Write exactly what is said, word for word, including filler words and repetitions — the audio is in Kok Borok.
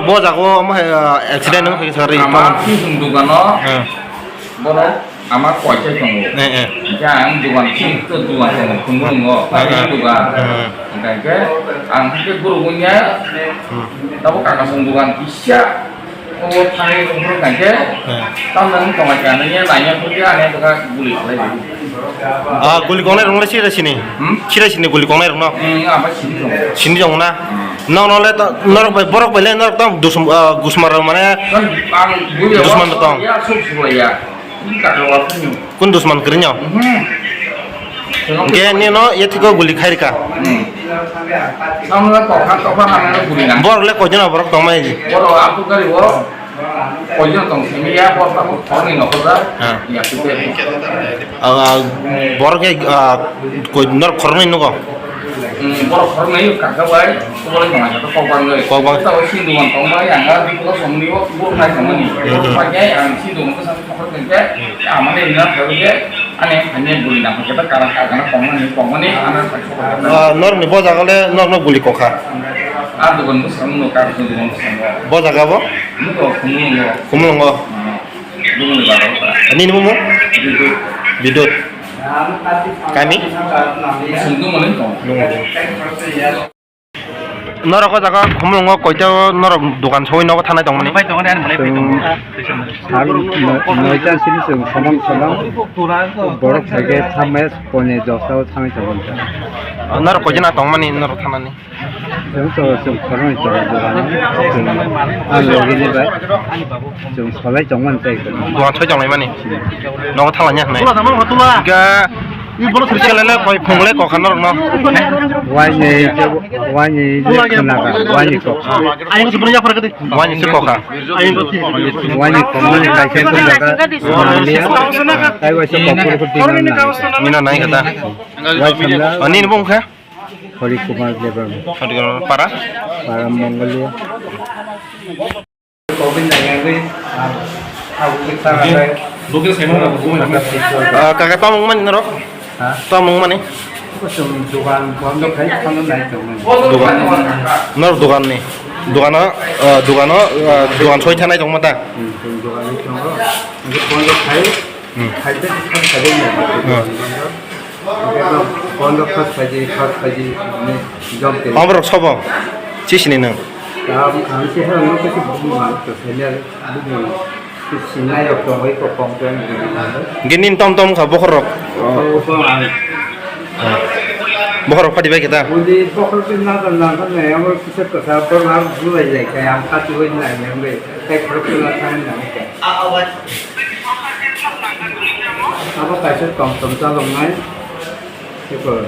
Bo jago omo hai, ah, accident wng kha sakari. Ama tong. Thisung dukano. Eh. Borok ama koichai tongo. Eh, eh. Hingke ang dugan, thisung dugan tongo, Khumulwngo, eh, eh, dugan. Eh. Hingke ang hingke guru gunya, hmm, tabuk kakasong dugan kisa. O thani wngkha khe, hmm, tamni wng tongkha khe, ani naiya phuru ani bwkha guli khlai di. Ah, guli kongnai rok le sira sini? Hmm? Sira sini guli kongnai rok no? Hmm, ama sini rok. Sini rok na? Hmm. Nong nong le to, norok bai, borok bai le norok tong dusum, ah, gusmar rok mane. Kan ang guli dusman rok tong. Ya, suk suk ya. Ini kaka wa phunyu. Kun dusman krinyo? Mhm. Hingke nino yetiko guli khairika. Hmm. Samla tokha tokha hamya guli na. Borok le koijon borok tongmai? Borok aku gari o koijon tong simi ya, borok tamo thorni nokho da. Ha. Ya, tu ke. Ah, borok ke, ah, koi norok khoroknwi nugo? Hmm, borok khoroknwi kaka bai, kubole tong kaka kok bangwi. Kok bang. Tabo sinduan tongmai, ang a bipolo somni o, borok nai tongmani. Hmm, hmm. Pakai ang sinduan ko sa Amane ina khabe ani ani buri na khabe kara kara kongmani kongmani ana sakso khabe. Ah, norokni bo jaga le norokno guli kokha. A dogan bo samno kar dogan bo samno. Bo jaga bo? Nuko khumulungo. Khumulungo. Khumulungo. Ani ni mumo? Bidut. Bidut. Kami? Sungdo malen kong. Lungo. Norok o jaga Khumulwngo koita o norok dogan sogwi nogo thanai tongmani? Bai tongo, ani bolai bai tongo. Chwng sal no-, noita sini chwng somang somang borok phaikhe thamai pone dosta o thanai tongo. Norok koijana tongmani norok thanani? Chwng to chwng khoroknwi tongo dogan o. Chwng a logini bai. Chwng solai tongmani tei. Dogan soi tonglaimani? Nogo thalanya hwnwi. Ga Selele koi phungle kokha norokno. Waini je, waini je khnaga, waini kokha. Waini se kokha. Waini kokmani kaisa khnaga, manglia. Tai waisa kokha ko dina na. Mina nai kata. Wai khnaga. Ani ni bung kha? Hari Kumar Debbarma. Hari Kumar para? Para Mongolia. Ah, kaka, tamo wngmani norok? Ha? Tamo wngmani? Dogan bondo khai, phano nai tongmani. Dogan. Norok dogan ni? Dogano, ah, dogano, ah, dogan soi thanai tongma ta? Hmm, dogan ni tongo. Bondo khai. Hmm. Khai te khai te nai. Hmm. Bondo khas khaji, khas khaji, ni jom te. Oborok sobo? Chisini nang? Tam, ang sih orang itu sih bukan, terus ini bukan. Sinai rok tongwi kok kong tong gini. Gini tom tom kha bokhor rok. Oh, kong ang. Bokhor rok phadi bai kita. Uli bokhor pin na kan na kan na yang kisa kasa pun harus dua jai kayak angkat dua jai yang bai. Kayak perlu na kan na. Apa kaisa tom tom chalong nai? Siko.